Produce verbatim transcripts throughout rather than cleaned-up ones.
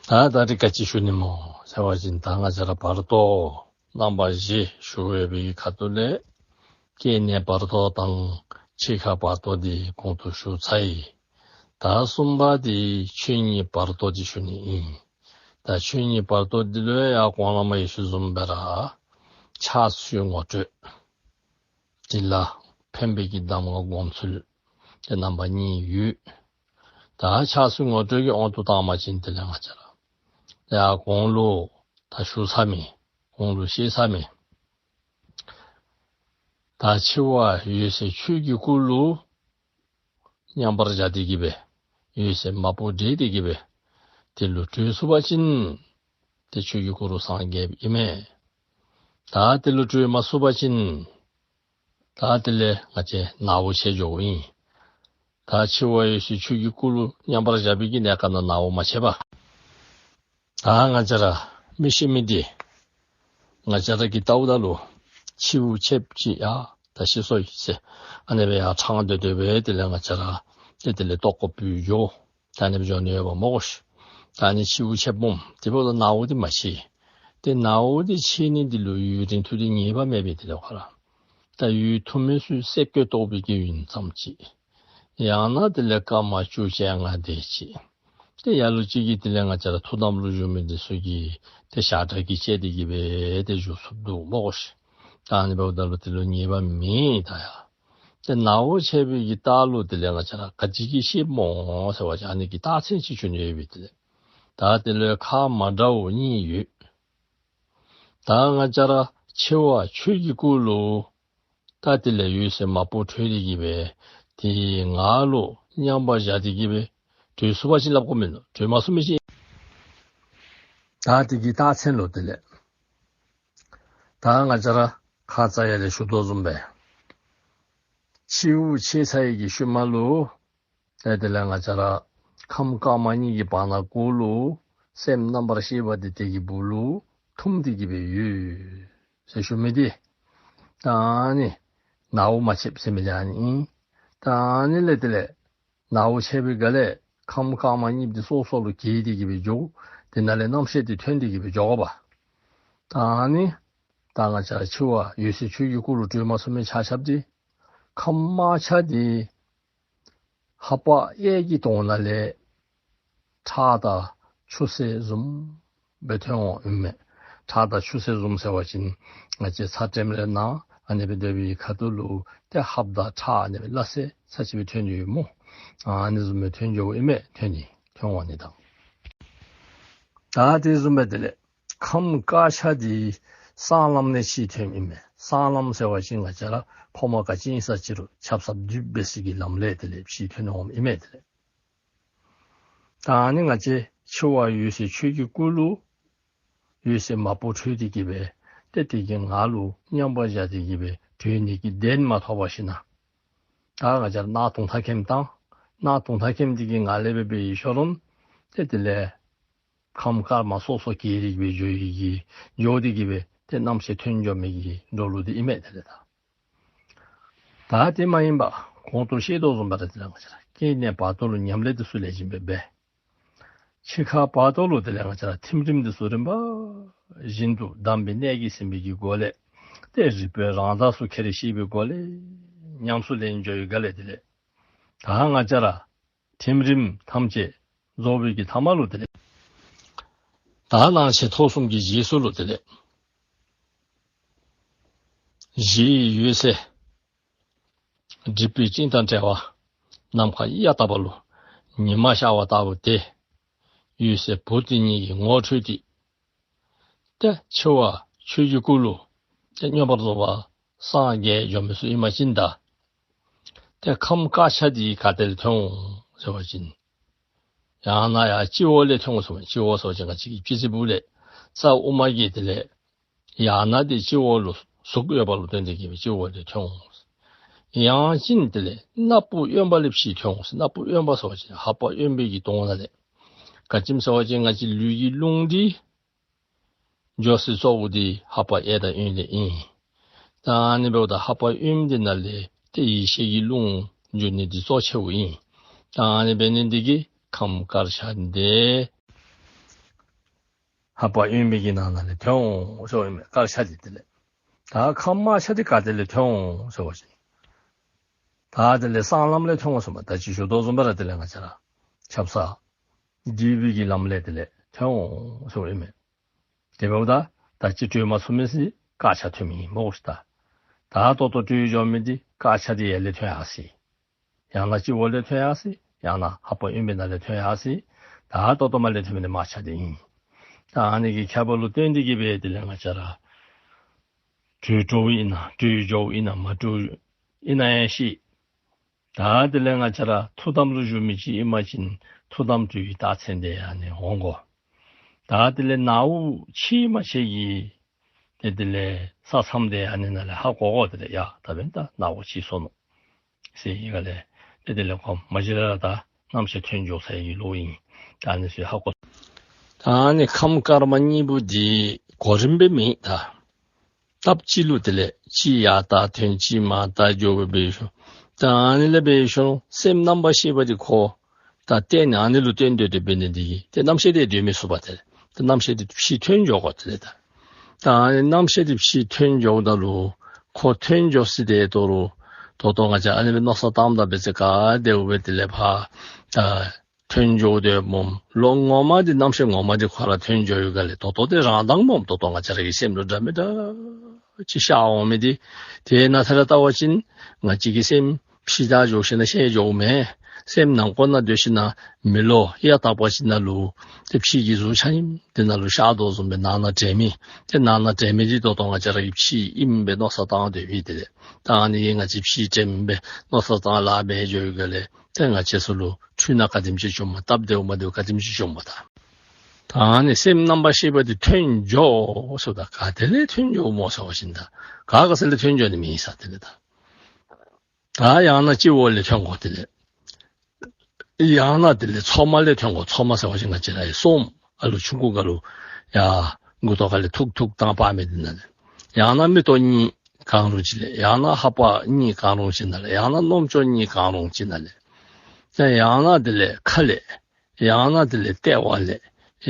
ད་ད་རིས་ག་ཅི་ཞུ་ནི་སྨོ་ཟེར་བ་ཅིན་ད་ང་བཅས་ར་བར་དོ་རྣམ་པ་བཞི་ཞུ་ཡོད་པའི་ཁ་ཐུག་ལས་སྐྱེ་གནས་བར་དོ་དང་འཆི་ཁ་བར་དོ་འདི་གོང་དུ་ཞུ་ཚར་ཡི། ད་གསུམ་པ་འདི་ཆོས་ཉིད་བར་དོ་འདི་ཞུ་ནི་ཨིན། ད་ཆོས་ཉིད་བར་དོ་འདི་ལུ་ཡང་གོང་ལས་མར་ཞུ་བཟུམ་སྦེ་ར་འཆར་ཚུལ་ངོ་སྤྲོད། དེ་ལ་ཕན་པའི་གི་གདམས་ངག་སྒོམ་ཚུལ་དེ་རྣམ་པ་གཉིས་ཡོད། ད་འཆར་ཚུལ་ངོ་སྤྲོད་ཀྱི་དབང་དུ་བཏང་བ་ཅིན་དེ་ལས་ང་བཅས་ར་ཡར་གོང་ལུ་ད་ཞུ་ཚར་མི་གོང་ལུ་བཤད་ཚར་མི་ད་འཆི་བ་འོད་གསལ་ཆོས་ཀྱི་སྐུ་ལུ་མཉམ་པར་བཞག་སྟེ་གི་སྦེ་འོད་གསལ་མ་བུ་འདྲེས་ཏེ་གི་སྦེ་དེ་ལུ་གྲོལ་ཚུགས་པ་ཅིན་ཏེ་ཆོས་ཀྱི་སྐུ་རུ་སངས་རྒྱསཔ་ཨིན་མས། ད་དེ་ལུ་གྲོལ་མ་ཚུགས་པ་ཅིན་ད་དེ་ལས་ང་བཅས་ནཝ་ཆད་འགྱོཝ་ཨིན། ད་འཆི་བ་འོད་གསལ་ཆོས་ཀྱི་སྐུ་ལུ་མཉམ་པར་བཞག་པའི་གི་གནས་སྐབས་ནང་ནཝ་མ་ཆད་པས། ད་ང་བཅས་ར་མི་ཤི་མི་འདི་ང་བཅས་ར་གིས་བལྟཝ་ད་ལུ་ཕྱི་དབུགས་ཆདཔ་ཅིག་ཡར་ད་ཤི་སོ་ཡི་ཟེར་ཨ་ནི་སྦེ་ཡར་ཕྲང་སྟེ་སྡོད་པའི་དེ་ལས་ང་བཅས་ར་ཏེ་དེ་ལས་ལྟོ་ཀོ་ཕུད་འགྱོ། ད་ཨ་ནི་སྦེ་འགྱོ་ནི་ཡོདཔ་སྨོ་ཤིག། ད་ཨ་ནི་ཕྱི་དབུགས་ཆདཔ་འོང་། དེ་འབདཝ་ད་ནཝ་འདི་མ་ཆད། ཏེ་ནཝ་འདི་ཆད་ནི་འདི་ལུ་ཡུན་རིང་ཐུང་འདི་ངེས་པ་མེད་པས། དེ་ལས་ཁོ་ར་ད་ཡུན་ཐུང་མི་ཚུ་སེ་གོལ་གཏོགས་པའི་གི་ཡུན་ཙམ་ཅིག། ཡང་ན་དེ་ལས་སྐར་མ་བཅུ་བཅོ་ལྔ་དེ་ཅིག། ཏེ་ལ་ལུ་ཅིག་གིས་དེ་ལས་ང་བཅས་ར་ཐུགས་དམ་ལུ་བཞུགས་མི་འདི་ཚུ་གིས་ཏེ་ཞག་གྲངས་ཀྱིས་བཅད་དེ་གི་སྦེ་ཏེ་བཞུགས་ཚུགསཔ་འདུག་སྨོ་ཤིག། ད་ཨ་ནི་འབདཝ་ད་ལུ་དེ་ལུ་ངེས་པ་མེད་ད་ཡ། ཏེ་ནཝ་ཆད་པའི་གི་རྟགས་ལུ་དེ་ལས་ང་བཅས་ར་ག་ཅི་གིས་ཤེསཔ་སྨོ་ཟེར་བ་ཅིན་ཨ་ནི་གི་རྟགས་མཚན་ཅིག་ཞུ་ནི་ཡོད་པས། དེ་ལས་ད་དེ་ལུ་ཁག་མ་འདྲཝ་གཉིས་ཡོད། ད་ང་བཅས་ར་འཆི་བ་ཆོས་ཀྱི་སྐུ་ལུ་ད་དེ་ལས་འོད་གསལ་མ་བུ་འཕྲོད་དེ་གི་སྦེ་དེ་ནང་ལུ་མཉམ་པར་བཞག་སྟེ་གི་སྦེ་གྲོལ་ཚུགས་པ་ཅིན་སླབ་དགོཔ་མིན་ནུག། གྲོལ་མ་ཚུགས་མི་ཅིག། ད་དེ་གི་རྟགས་མཚན་ལུ་དེ་ལས་ད་ང་བཅས་ར་ཁ་ཙ་ཡར་ལས་ཞུ་དོ་བཟུམ་སྦེ་ཕྱི་དབུགས་ཆད་ཚར་བའི་གི་ཤུལ་མ་ལུ་ཏེ་དེ་ལས་ང་བཅས་ར་ཁམས་དཀར་དམར་གཉིས་ཀྱི་བར་ན་གུ་ལུ་སེམས་རྣམ་པར་ཤེས་པ་འདི་དེ་གི་སྦུག་ལུ་ཐུམ་སྟེ་གི་སྦེ་ཡོད་ཟེར་ཞུ་མི་འདི་ད་ཨ་ནི་ནཝ་མ་ཆདཔ་ཟེར་མི་འདི་ཨ་ནི་ཨིན། ད་ཨ་ནི་ལས་དེ་ལས་ནཝ་ཆད་པའི་སྒང་ལས་ཁམས་དཀར་དམར་གཉིས་འདི་སོ་སོ་ལུ་གྱེས་ཏེ་གི་སྦེ་འགྱོ། དེ་ནང་ལས་རྣམ་ཤེས་འདི་ཐོན་ཏེ་གི་སྦེ་འགྱོ་དགོ་པས། ད་ཨ་ནི་ད་ང་བཅས་འཆི་བ་འོད་གསལ་ཆོས་ཀྱི་སྐུ་ལུ་གྲོལ་མ་ཚུགས་མི་ཆ་ཁྱབ་འདི་ཁམས་དམར་ཆ་འདི་ལྷ་པ་གཡས་ཀྱི་དོང་ནང་ལས་ཁྲག་དང་ཆུ་སེར་བཟུམ་སྦེ་ཐོན་འོང་ཨིན་མས། ཁྲག་དང་ཆུ་སེར་བཟུམ་ཟེར་བ་ཅིན་ང་བཅས་ཚ་ཏེམ་རེ་ནང་ཨ་ནི་སྦེ་སྡོད་པའི་ཁ་ཐུག་ལུ་ཏེ་ཧབ་དང་ཁྲག་ཨ་ནི་སྦེ་སླ་བསྲེ་ཚར་ཅིག་སྦེ་ཐོན་ཡོད་སྨོ། ཨ་ནི་བཟུམ་སྦེ་ཐོན་འགྱོཝ་ཨིན་མས། ཐོན་ནི་ཐོན་འོང་ནི་དང་། ད་དེ་བཟུམ་སྦེ་དེ་ལས་ཁམས་དཀར་ཆ་འདི་གསང་ལམ་ནས་ཕྱི་ཐོནམ་ཨིན་མས། གསང་ལམ་ཟེར་བ་ཅིན་ང་བཅས་ར་ཕོ་མོ་ག་ཅི་ཨིན་ས་ཅི་རུང་ཆབ་གསང་འདུས་པའི་སྲིད་ཀྱི་ལམ་ལས་དེ་ལས་ཕྱི་ཐོན་འོངམ་ཨིན་མས། དེ་ལས་ད་ཨ་ནི་ང་བཅས་འཆི་བ་འོད་གསལ་ཆོས་ཀྱི་སྐུ་ལུ་འོད་གསལ་མ་བུ་འཕྲོད་དེ་གི་སྦེ་ཏེ་དེ་གི་ནང་ལུ་མཉམ་པར་བཞག་སྟེ་གི་སྦེ་གྲོལ་ནི་གི་གདེང་མ་ཐོབ་པར་ཞིན་ན་ད་ང་བཅས་ར་གནག་དུང་ཐག་ཁེམ་དང་གནག་དུང་ཐག་ཁེམ་དེ་གི་ནང་ལས་སྦེ་འབད་ཡི་ཤོ་རོམ་ཏེ་དེ་ལས་ཁམས་དཀར་དམར་སོ་སོ་གྱེས་ཏེ་གི་སྦེ་འགྱོ་ཡི་གི་འགྱོ་སྟེ་གི་སྦེ་ཏེ་རྣམ་ཤེས་ཐོན་འགྱོ་མི་གི་འགྲོ་ལུགས་འདི་ཨིན་མས། དེ་ལས་ད་ད་དེ་མ་ཡིན་པ་གོང་དུ་བཤད་དོ་བཟུམ་སྦེ་ར་དེ་ལས་ང་བཅས་ར་སྐྱེ་གནས་བར་དོ་ལུ་ཉམས་ལེན་འདི་ཚུ་ལེགས་ཤོམ་སྦེ་འབད། འཆི་ཁ་བར་དོ་ལུ་དེ་ལས་ང་བཅས་ར་ཐིམ་རིམ་འདི་ཚུ་རིམ་པ་བཞིན་དུ་གདམས་པའི་གནད་ཀྱིས་ཟིན་པའི་གི་སྒོ་ལས་ཏེ་རིག་པའི་རང་མདངས་སུ་ཁྱེར་ཤེས་པའི་སྒོ་ལས་ཉམས་སུ་ལེན་འགྱོ་ཡི་ག་ལས་དེ་ལས་ད་ང་བཅས་ར་ཐིམ་རིམ་ཐམས་ཅད་རྫོགས་པའི་གི་ཐ་མ་ལུ་དེ་ལས་ད་སྣང་མཆེད་ཐོབ་གསུམ་གྱི་རྗེས་སུ་ལུ་དེ་ལས་གཞིའི་འོད་གསལ་སྒྲིབ་པའི་སྤྲིན་དང་བྲལ་བ་ནམ་མཁའ་གཡའ་དག་པ་ལུ་ཉི་མ་ཤར་བ་ལྟ་བུ་སྟེ་འོད་གསལ་བུ་དེ་ཉིད་ཀྱི་ངོ་འཕྲོད་དེ་ཏེ་འཆི་བ་ཆོས་ཀྱི་སྐུ་ལུ་ཏེ་མངོན་པར་རྫོགས་པར་སངས་རྒྱས་འགྱོ་མི་ཚུ་ཨིན་པ་ཅིན་ད་ཏེ་ཁམས་དཀར་ཆ་འདི་ག་ཏེ་ལས་ཐོན་འོང་ཟེར་བ་ཅིན་ཡང་ན་ཡར་སྤྱི་བོ་ལས་ཐོན་འོང་ཟེར་བ་ཅིན་སྤྱི་བོ་ཟེར་བ་ཅིན་ང་བཅས་ཀྱི་སྤྱི་གཙུག་ལས་རྩ་དབུ་མ་གི་དེ་ལས་ཡང་ན་དེ་སྤྱི་བོ་ལུ་གཟུགས་ཡོད་པ་ལུ་བརྟེན་ཏེ་གི་སྦེ་སྤྱི་བོ་ལས་ཐོན་འོང་། ཡང་ཅིན་དེ་ལས་སྣ་བུག་གཡོན་པ་ལས་ཕྱི་ཐོན་འོང་། སྣ་བུག་གཡོན་པ་ཟེར་བ་ཅིན་ལྷ་པ་གཡོན་པའི་གི་དོང་ནང་ལས། ག་ཅི་སྨོ་ཟེར་བ་ཅིན་ང་བཅས་ལུས་ཀྱི་རླུང་འདི་འགྱོ་སའི་གཙོ་བོ་འདི་ལྷ་པ་གཡས་དང་གཡོན་ལས་ཨིན། ད་ཨ་ནི་འབདཝ་ད་ལྷ་པ་གཡོན་འདི་ནང་ལས་ཏེ་ཡེ་ཤེས་ཀྱི་རླུང་འགྱོ་ནི་འདི་གཙོ་ཆེཝ་ཨིན། ད་ཨ་ནི་འབད་ནི་འདི་གིས་ཁམས་དཀར་ཆ་འདི་ ལྷ་པ་གཡོན་པའི་གི་ནང་ན་ལས་ཐོན་འོང་ཟེརཝ་ཨིན་མས། དཀར་ཆ་འདི་དེ་ལས། ད་ཁམས་དམར་ཆ་འདི་ག་ཏེ་ལས་ཐོན་འོང་ཟེར་བ་ཅིན། ད་དེ་ལས་གསང་ལམ་ལས་ཐོན་འོང་ཟེརཝ་མས། ད་ཅི་ཞུ་དོ་བཟུམ་སྦེ་ར་དེ་ལས་ང་བཅས་ར་ཆབ་གསང་འདུས་པའི་གི་ལམ་ལས་དེ་ལས་ཐོན་འོང་ཟེརཝ་ཨིན་མས། དེ་འབདཝ་ད་ད་ཅི་གྲོལ་མ་ཚུགས་མི་ཚུ་དཀར་ཆ་ཐོན་མི་ཨིན་མས་གོ་ཤིག་ད། ད་ད་ལྟོ་གྲོལ་འགྱོ་མི་འདི་དཀར་ཆ་འདི་ཡར་ལས་ཐོན་ཡར་སོ་ཡི། ཡང་ན་སྤྱི་བོ་ལས་ཐོན་ཡར་སོ་ཡི། ཡང་ན་ལྷ་པ་གཡོན་པའི་ནང་ལས་ཐོན་ཡར་སོ་ཡི། ད་ད་ལྟོ་མར་ལས་ཐོན་མི་འདི་དམར་ཆ་འདི་ཨིན། ད་ཨ་ནི་གི་ཁྱད་པར་ལུ་བརྟེན་ཏེ་གི་སྦེ་དེ་ལས་ང་བཅས་ར་གྲོལ་གྲོལཝ་ཨིན་ན་གྲོལ་འགྱོཝ་ཨིན་ན་མ་གྲོལཝ་ཨིན་ན་ཡང་ཤེས། ད་དེ་ལས་ང་བཅས་ར་ཐུགས་དམ་ལུ་བཞུགས་མི་ཅིག་ཨིན་པ་ཅིན་ཐུགས་དམ་གྲོལ་བའི་རྟགས་མཚན་འདི་ཨ་ནི་འོང་དགོ། ད་དེ་ལས་ནཝ་ཕྱི་མ་ཕྱི་གི་ཏེ་དེ་ལས་ས་མཚམས་འདི་ཨ་ནི་ནང་ལས་ཧ་གོ་དགོ། དེ་ལས་ཡ་ད་འབདན་ད་ནཝ་ཕྱི་སོ་ནུག་ཟེར་ཡི་ག་ལས་ཏེ་དེ་ལས་ཁོ་མ་གཞི་ར་ད་རྣམ་ཤེས་ཐོན་འགྱོ་ཚར་ཡི་ལོ་ཨིན། ད་ཨ་ནི་ཚུ་ཧ་གོ། ད་ཨ་ནི་ཁམས་དཀར་དམར་གཉིས་པོ་འདི་གོ་རིམ་སྦེ་མེན་ད། སྟབས་གཅིག་ལུ་དེ་ལས་གཅིག་ཡར་ལྟ་ཐོན་གཅིག་མར་ལྟ་འགྱོ་སྦེ་འབད་ཤོ། ད་ཨ་ནི་ལས་འབད་ཤོ་སེམས་རྣམ་པར་ཤེས་པ་འདི་ཁོ་ད་གཏན་ནས་ཨ་ནི་ལུ་བརྟེན་ཏེ་སྡོད་འབད་ནི་འདི་གིས་ཏེ་རྣམ་ཤེས་འདི་སྡོད་མི་ཚུགས་པས། ཏེ་ད་རྣམ་ཤེས་འདི་ཕྱི་ཐོན་འགྱོ་དགོ། དེ་ལས་ད་ད་ཨ་ནི་རྣམ་ཤེས་འདི་ཕྱི་ཐོན་འགྱོཝ་ད་ལུ་ཁོ་ཐོན་འགྱོ་ས་འདི་ད་རུང་ད་ལྟོ་ང་བཅས་ཨ་ནི་སྦེ་མནོ་བསམ་བཏངམ་ད་འབད་ཚེ་ག་དེ་སྦེ་དེ་ལས་ཕར་ད་ཐོན་འགྱོཝ་འདི་སྨོ། ལོག་ངོ་མ་འདི་རྣམ་ཤེས་ངོ་མ་འདི་ཁོ་ར་ཐོན་འགྱོ་ཡི་ག་ལས་ད་ལྟོ་འདི་རང་མདངས་སྨོ། ད་ལྟོ་ང་བཅས་ར་གི་སེམས་ལུ་འདྲ་མི་འདྲ་ཅིག་ཤར་འོང་མི་འདི་དེ་ནང་ཐད་ར་བལྟ་བ་ཅིན་ང་བཅས་ཀྱི་སེམས་ཕྱི་ལྟ་འགྱོ་ཞིནམ་ལས་ཤར་འགྱོཝ་མེན། སེམས་ནང་ཁོག་ནང་སྡོད་ཞིནམ་ལས་མེ་ལོང་ཡར་བལྟ་བ་ཅིན་ནཱ་ལུ་ཏེ་ཕྱི་གི་གཟུགས་ཆ་མཉམ་འདི་ནཱ་ལུ་ཤར་དོ་བཟུམ་སྦེ་ནང་ན་དྲན་མི་ཏེ་ནང་ན་དྲན་མི་འདི་ད་ལྟོ་ང་བཅས་ར་གི་ཕྱི་ཨིནམ་སྦེ་མནོ་བསམ་བཏང་སྡོད་པས། དེ་ལས་ད་ཨ་ནི་གིས་ང་བཅས་ཕྱི་དྲནམ་སྦེ་མནོ་བསམ་བཏང་ལཱ་འབད་འགྱོ་ཡི་ག་ལས་ཏེ་ང་བཅས་ཚུ་ལུ་འཁྲུལ་སྣང་ག་དེམ་ཅིག་བྱུངམ་སྟབས་བདེཝ་མ་བདེཝ་ག་དེམ་ཅིག་བྱུངམ་ད། ད་ཨ་ནི་སེམས་རྣམ་པར་ཤེས་པ་འདི་ཐོན་འགྱོ་ཟེརཝ་ད་ག་ཏེ་ལས་ཐོན་འགྱོཝ་སྨོ་ཟེར་བ་ཅིན་ད་ག་ག་ས་ལས་ཐོན་འགྱོ་ནི་མེད་ས། དེ་ལས་ད་ད་ཡང་ན་སྤྱི་བོ་ལས་ཐོན་དགོ། དེ་ལས་ཡང་ན་དེ་ལས་མཚོགས་མ་ལས་ཐོན་དགོ། མཚོགས་མ་ཟེར་བ་ཅིན་ང་བཅས་ར་ཡར་གསུམ་ཨ་ལུ་ཆུང་ཀུ་ཁར་ལུ་ཡར་མགུ་ཏོ་ཁ་ལས་ཐུག་ཐུག་བཏང་སྤར་མི་འདི་ནང་ལས། ཡང་ན་མིག་ཏོ་གཉིས་གང་རུང་ཅིག་ལས། ཡང་ན་ལྷ་པ་གཉིས་གང་རུང་ཅིག་ནང་ལས། ཡང་ན་རྣམ་ཅོ་གཉིས་གང་རུང་ཅིག་ནང་ལས། ཏེ་ཡང་ན་དེ་ལས་ཁ་ལས། ཡང་ན་དེ་ལས་ལྟེ་བ་ལས།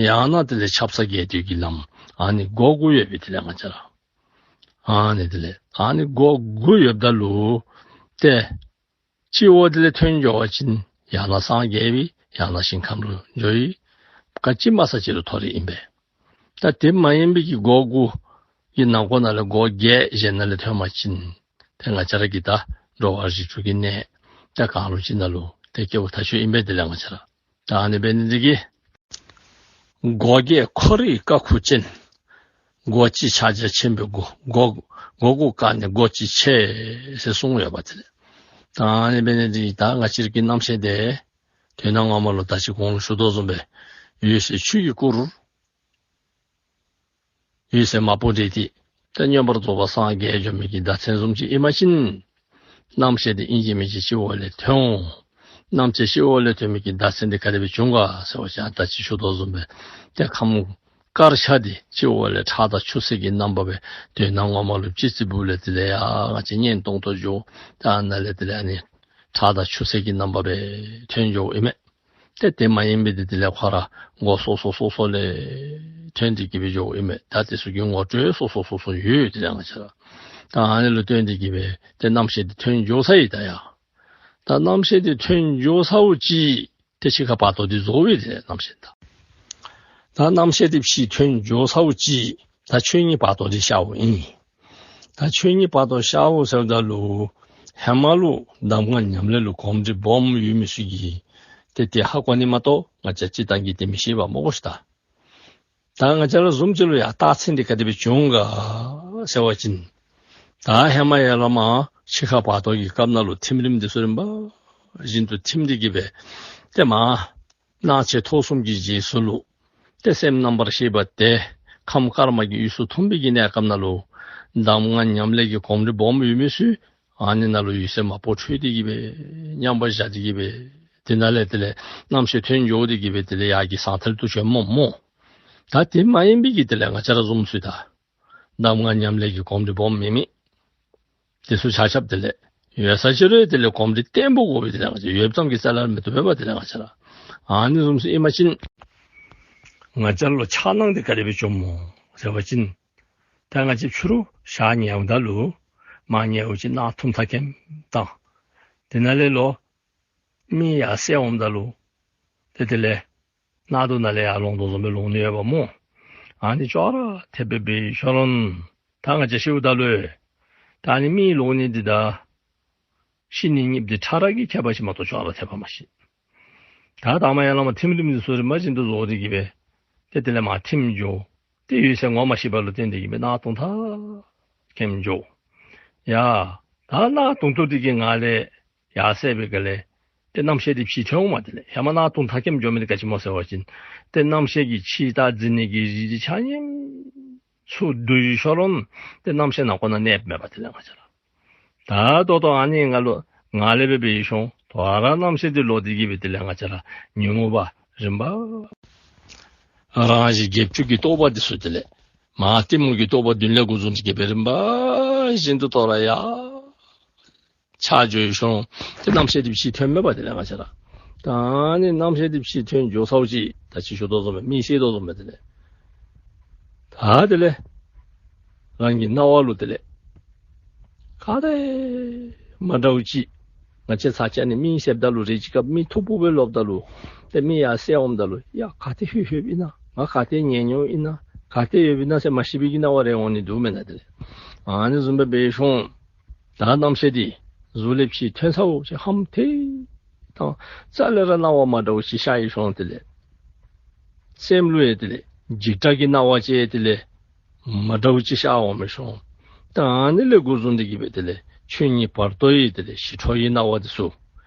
ཡང་ན་དེ་ལས་ཆབ་གསང་རྒྱས་བསྡུས་ཀྱི་ལམ། ཨ་ནི་སྒོ་དགུ་ཡོད་པས། དེ་ལས་ང་བཅས་ར་ཨ་ནི་དེ་ལས་ཨ་ནི་སྒོ་དགུ་ཡོདཔ་ད་ལུ་ཏེ་སྤྱི་བོ་དེ་ལས་ཐོན་འགྱོ་བ་ཅིན་ཡང་ན་སངས་རྒྱས་པའི་ཡང་ན་ཞིང་ཁམས་ལུ་འགྱོ་ཡི། ག་ཅི་མ་ས་ཅི་རུང་མཐོ་རིས་ཨིན་པས། ད་དེ་མ་ཡིན་པའི་གི་སྒོ་དགུ་གི་ནང་ཁོག་ནང་ལས་སྒོ་བརྒྱད་གཞན་ནང་ལས་ཐོན་པ་ཅིན་ཏེ་ང་བཅས་ར་གི་ད་འགྲོ་བ་རིགས་དྲུག་གི་གནས་ད་གང་རུང་ཅིག་ནང་ལུ་ཏེ་སྐྱེ་བ་ཐལ་འགྱོཝ་ཨིན་པས། དེ་ལས་ང་བཅས་ར་ད་ཨ་ནི་འབད་ནི་འདི་གིས་སྒོ་བརྒྱད་འཁོར་བའི་ཀ་ཁུ་ཅན། སྒོ་གཅིག་ཕྱག་རྒྱ་ཆེན་པོའི་སྒོ། སྒོ་སྒོ་དགུ་བཀག་ནས་སྒོ་གཅིག་ཕྱེ་ཟེར་གསུངས་ཡོདཔ་དེ་ལས། ད་ཨ་ནི་འབད་ནི་འདི་གིས་ད་ང་བཅས་ར་གི་རྣམ་ཤེས་འདི་དོན་ངོ་མ་ལུ་ད་ཅི་གོང་ལུ་ཞུ་དོ་བཟུམ་སྦེ་འོད་གསལ་ཆོས་ཀྱི་སྐུ་རུ་འོད་གསལ་མ་བུ་འདྲེས་ཏེ་ད་མངོན་པར་རྫོགས་པར་སངས་རྒྱས་འགྱོ་མི་གི་བརྡ་མཚོན་བཟུམ་ཅིག་ཨིན་པ་ཅིན་རྣམ་ཤེས་འདི་ཨིན་ཅི་མིན་ཅི་སྤྱི་བོ་ལས་ཐོན་འོང་། རྣམ་ཤེས་སྤྱི་བོ་ལས་ཐོན་མི་གི་བརྡ་མཚོན་འདི་ག་དེ་སྦེ་བྱུང་ག་ཟེར་བ་ཅིན་ད་ཅི་ཞུ་དོ་བཟུམ་སྦེ་ཏེ་ཁམས་དཀར་ཆ་འདི་སྤྱི་བོ་ལས་ཁྲག་དང་ཆུ་སེར་གྱི་རྣམ་པ་སྦེ་དོན་ངོ་མ་ལུ་སྤྱི་གཙུག་ལས་དེ་ལས་ཡར་ང་བཅས་སྙན་ཏོང་ཏོ་འགྱོ། ད་ནཱ་ལས་དེ་ལས་ཨ་ནི་ཁྲག་དང་ཆུ་སེར་གྱི་རྣམ་པ་སྦེ་ཐོན་འགྱོཝ་ཨིན་མས། ཏེ་དེ་མ་ཡིན་པའི་འདི་དེ་ལས་ཁོ་ར་སྒོ་སོ་སོ་སོ་སོ་ལས་ཐོན་ཏེ་གི་སྦེ་འགྱོཝ་ཨིན་མས། ད་དེ་ཚུ་གི་ངོ་སྤྲོད་སོ་སོ་སོ་སོ་ཡོད། དེ་ལས་ང་བཅས་ར་ད་ཨ་ནི་ལུ་བརྟེན་ཏེ་གི་སྦེ་ཏེ་རྣམ་ཤེས་འདི་ཐོན་འགྱོ་ཚར་ཡི། ད་ཡ་ད་རྣམ་ཤེས་འདི་ཐོན་འགྱོ་ཚརཝ་ཅིག་ཏེ་འཆི་ཁ་བར་དོ་འདི་རྫོགས་པས། དེ་ལས་རྣམ་ཤེས་ད་ད་རྣམ་ཤེས་འདི་ཕྱི་ཐོན་འགྱོ་ཚརཝ་ཅིག་ད་ཆོས་ཉིད་བར་དོ་འདི་ཤརཝ་ཨིན། ད་ཆོས་ཉིད་བར་དོ་ཤརཝ་ཟེརཝ་ད་ལུ་ཧེ་མ་ལུ་གདམས་ངག་ཉམས་ལེན་ལུ་གོམས་འདྲིས་སྦོམ་ཡོད་མི་ཚུ་གིས་ཏེ་དེ་ཧ་གོ་ནི་མ་གཏོགས་ང་བཅས་སྤྱིར་བཏང་གིས་དེ་མི་ཤེས་པས་སྨོ་གོ་ཤིག་ད། ད་ང་བཅས་ར་བཟུམ་ཅིག་ལུ་ཡང་རྟགས་མཚན་འདི་ག་དེ་སྦེ་བྱུང་ག་ཟེར་བ་ཅིན་ད་ཧེ་མ་ཡར་ལས་མར་འཆི་ཁ་བར་དོ་གི་སྐབས་ནང་ལུ་ཐིམ་རིམ་འདི་ཚུ་རིམ་པ་བཞིན་དུ་ཐིམ་སྟེ་གི་སྦེ་ཏེ་མར་སྣང་མཆེད་ཐོབ་གསུམ་གྱི་རྗེས་སུ་ལུ་ཏེ་སེམས་རྣམ་པར་ཤེས་པ་དེ་ཁམས་དཀར་དམར་གྱི་དབུས་སུ་ཐིམ་པའི་གི་གནས་སྐབས་ནང་ལུ་གདམས་ངག་ཉམས་ལེན་གྱི་གོམས་འདྲིས་སྦོམ་ཡོད་མི་ཚུ་ཨ་ནི་ནང་ལུ་འོད་གསལ་མ་བུ་འཕྲོད་དེ་གི་སྦེ་མཉམ་པར་བཞག་སྟེ་གི་སྦེ་དེ་ནང་ལས་དེ་ལས་རྣམ་ཤེས་ཐོན་འགྱོ་སྟེ་གི་སྦེ་དེ་ལས་ཡར་གྱི་ཟང་ཐལ་དུ་བྱོནམ་སྨོ། ད་དེ་མ་ཡིན་པའི་གི་དེ་ལས་ང་བཅས་ར་བཟུམ་ཚུ་ད་གདམས་ངག་ཉམས་ལེན་གྱི་གོམས་འདྲིས་སྦོམ་མེད་མི་དེ་ཚུ་ཆ་ཁྱབ་དེ་ལས་ཡོད་ས་ཅི་རུང་དེ་ལས་གོམས་འདྲིས་བརྟན་པོ་དགོ་པས། དེ་ལས་ང་བཅས་ཡོདཔ་ཙམ་གྱིས་རྩ་ལས་མི་བཏུབ་པས། དེ་ལས་ང་བཅས་ར་ཨ་ནི་བཟུམ་ཚུ་ཨིན་པ་ཅིན་ ང་བཅས་ལུ་འཆར་སྣང་འདི་ག་དེ་སྦེ་བྱུངམ་སྨོ་ཟེར་བ་ཅིན་ད་ང་བཅས་ཕྱི་རུ་ཞག་ཉལཝ་ད་ལུ་མར་ཉལཝ་ཅིག་གནག་དུང་ཐག་ཁེམ་དང་དེ་ནང་ལས་ལོག་མི་ཡར་སད་འོངམ་ད་ལུ་ཏེ་དེ་ལས་གནག་དུང་ནང་ལས་ཡར་ལོང་དོ་བཟུམ་སྦེ་ལོང་ནི་ཡོདཔ་སྨོ། ཨ་ནི་ཅོག་ར་འཐདཔ་སྦེ་འབད་ཞིནམ་ད་ང་བཅས་ཤིཝ་ད་ལུ་ད་ཨ་ནི་མི་ལོང་ནི་འདི་དང་ཤི་ནི་གཉིསཔོ་འདི་ཕྲ་རགས་ཀྱི་ཁྱད་པར་ཅིག་མ་གཏོགས་ཅོག་ར་འཐདཔ་མ་ཤེས། ད་དང་པ་ཡར་ལས་མར་ཐིམ་རིམ་འདི་ཚུ་རིམ་པ་བཞིན་དུ་རྫོགས་ཏེ་གི་སྦེ་ཏེ་དེ་ལས་མར་ཐིམ་འགྱོ། ཏེ་འོད་གསལ་ངོ་མ་ཤེས་པ་ལུ་བརྟེན་ཏེ་གི་སྦེ་གནག་དུང་ཐག་ཁེམ་འགྱོ། ཡ་ད་གནག་དུང་ཐོག་འདི་གི་ངང་ལས་ཡར་སད་པའི་སྒང་ལས་ཏེ་རྣམ་ཤེས་འདི་ཕྱི་ཐོན་འོང་མས། དེ་ལས་ཧེ་མ་གནག་དུང་ཐག་ཁེམ་འགྱོ་མི་འདི་ག་ཅི་སྨོ་ཟེར་བ་ཅིན་ཏེ་རྣམ་ཤེས་ཀྱི་ཕྱི་ལྟ་འཛིན་ནི་གི་རིགས་འདི་ཆ་མཉམ་ཚུར་བསྡུ་ཞིནམ་ཏེ་རྣམ་ཤེས་ནང་ཁོ་ན་གནསཔ་མས་པ། དེ་ལས་ང་བཅས་ར་ད་ད་ལྟོ་ཨ་ནི་ང་ལུ་ང་ལས་སྦེ་འབད་ཞིནམ་དོ་རུང་རྣམ་ཤེས་འདི་ལོག་སྟེ་གི་སྦེ་དེ་ལས་ང་བཅས་ར་ཉོན་མོངས་པ་རིམ་པ་རང་བཞིན་བརྒྱད་ཅུ་གི་རྟོག་པ་འདི་ཚུ་དེ་ལས་མར་གཏི་མུག་གི་རྟོག་པ་བདུན་ལས་འགོ་བཟུང་སྟེ་གི་སྦེ་རིམ་པ་བཞིན་དུ་དོ་རུང་ཡར་ཆགས་འགྱོ་ཞིནམ་ཏེ་རྣམ་ཤེས་འདི་ཕྱི་ཐོན་མས་པ། དེ་ལས་ང་བཅས་ར་ད་ཨ་ནི་རྣམ་ཤེས་འདི་ཕྱི་ཐོན་འགྱོ་ཚརཝ་ཅིག་ད་ཅི་ཞུ་དོ་བཟུམ་སྦེ་མི་སད་དོ་བཟུམ་སྦེ་དེ་ལས་ད་དེ་ལས་རང་གི་སྣང་བ་ལུ་དེ་ལས་ག་དེ་མ་འདྲཝ་ཅིག་ང་བཅས་ཚ་ཅ་ནི་མི་སདཔ་ད་ལུ་རེ་ཅིག་སྐབས་མི་མཐུག་པོ་སྦེ་ལོགཔ་ད་ལུ་ཏེ་མི་ཡར་སད་འོངམ་ད་ལུ་ཡ་ག་ཏེ་ལྷོད་ལྷོདཔ་ཨིན་ན་ང་ག་ཏེ་ཉལ་ཉལཝ་ཨིན་ན་ག་ཏེ་ཡོདཔ་ཨིན་ན་ཟེར་མ་ཤེས་པའི་གི་སྣང་བ་རེ་འོང་ནི་འདུག་མེན་ན། དེ་ལས་ཨ་ནི་བཟུམ་སྦེ་འབད་ཞིནམ་ད་རྣམ་ཤེས་འདི་གཟུགས་ལས་ཕྱི་ཐོན་ཚརཝ་ཅིག་ཧམ་ཐལ་དང་རྩ་ལས་ར་སྣང་བ་མ་འདྲཝ་ཅིག་ཤར་ཡི་ཞིནམ་དེ་ལས་སེམས་ལུ་ཡང་དེ་ལས་འཇིགས་སྐྲག་གི་སྣང་བ་ཅིག་དེ་ལས་མ་འདྲཝ་ཅིག་ཤར་འོང་མི་ཞིནམ་ད་ཨ་ནི་ལས་འགོ་བཟུང་སྟེ་གི་སྦེ་དེ་ལས་ཆོས་ཉིད་བར་དོ་ཡི་དེ་ལས་ཞི་ཁྲོ་ཡི་སྣང་བ་འདི་ཚུ་